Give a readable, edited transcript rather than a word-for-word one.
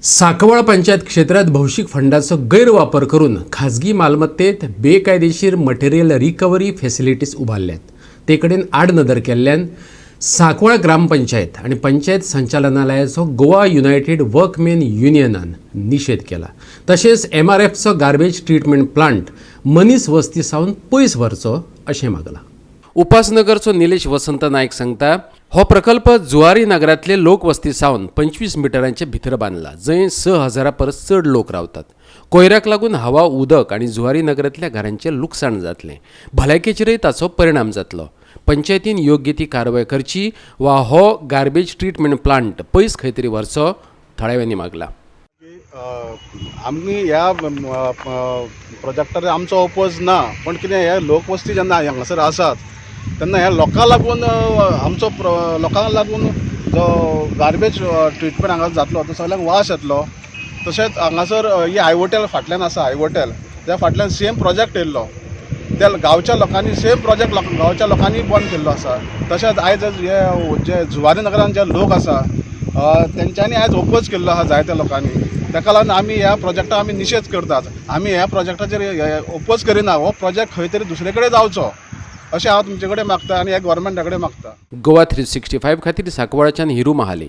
सांकवाळ पंचायत क्षेत्रात भौशीक फंडाचो गैरवापर करून खाजगी मालमत्तेत बेकायदेशीर मटेरियल रिकव्हरी फेसिलिटीज उबारल्यात. ते कडेन आडनदर केल्ल्यान सांकवाळ ग्रामपंचायत आनी पंचायत संचालनालयाचो गोवा युनायटेड वर्कमेन युनियनान निशेध केला. तशेंच एमआरएफचो गार्बेज ट्रिटमेंट प्लांट मनीस वस्ती सावन पयस व्हरचो अशें मागलां. उपासनगरचो निलेश वसंत नायक सांगता, हो प्रकल्प जुवारी नगरांतले लोकवस्ती सावन 25 मिटरांचे भितर बांदला, जंय 6000 परस चड लोक रावतात. कोयराक लागून हवा, उदक आनी जुवारी नगरांतल्या घरांचें लुकसाण जातलें. भलायकेचेरय ताचो परिणाम जातलो. पंचायतीन योग्य ती कारवाय करची वा हो गार्बेज ट्रिटमेंट प्लांट पयस खंय तरी व्हरचो, थळाव्यांनी मागला. आमी ह्या प्रोजेक्टार आमचो ओपोज ना, पण कितें, हे लोकवस्ती जेन्ना हांगासर आसात तेन्ना ह्या लोकां लागून आमचो लोकांक लागून जो गार्बेज ट्रिटमेंट हांगा जातलो तो सगळ्यांक वास येतलो. तशेंच हांगासर ही आय होटेल फाटल्यान आसा, आय होटेल त्या फाटल्यान सेम प्रोजेक्ट येयल्लो. त्या गांवच्या लोकांनी सेम प्रोजेक्ट गांवच्या लोकांनी बंद केल्लो आसा. तशेंच आयज हे जे जुवारी नगरान जे लोक आसा, तेंच्यांनी आयज ओपोज केल्लो आसा जायत्या लोकांनी. ताका लागून आमी ह्या प्रोजेक्टाक आमी निशेध करतात. आमी ह्या प्रोजेक्टाचेर ओपोज करिना. हो प्रोजेक्ट खंय तरी दुसरे कडेन जावचो अशें हांव तुमचे कडेन मागता आनी ह्या गोवोरमेंटा कडेन मागता. गोवा 365 खातीर सांकवाळच्यान हिरू महाली.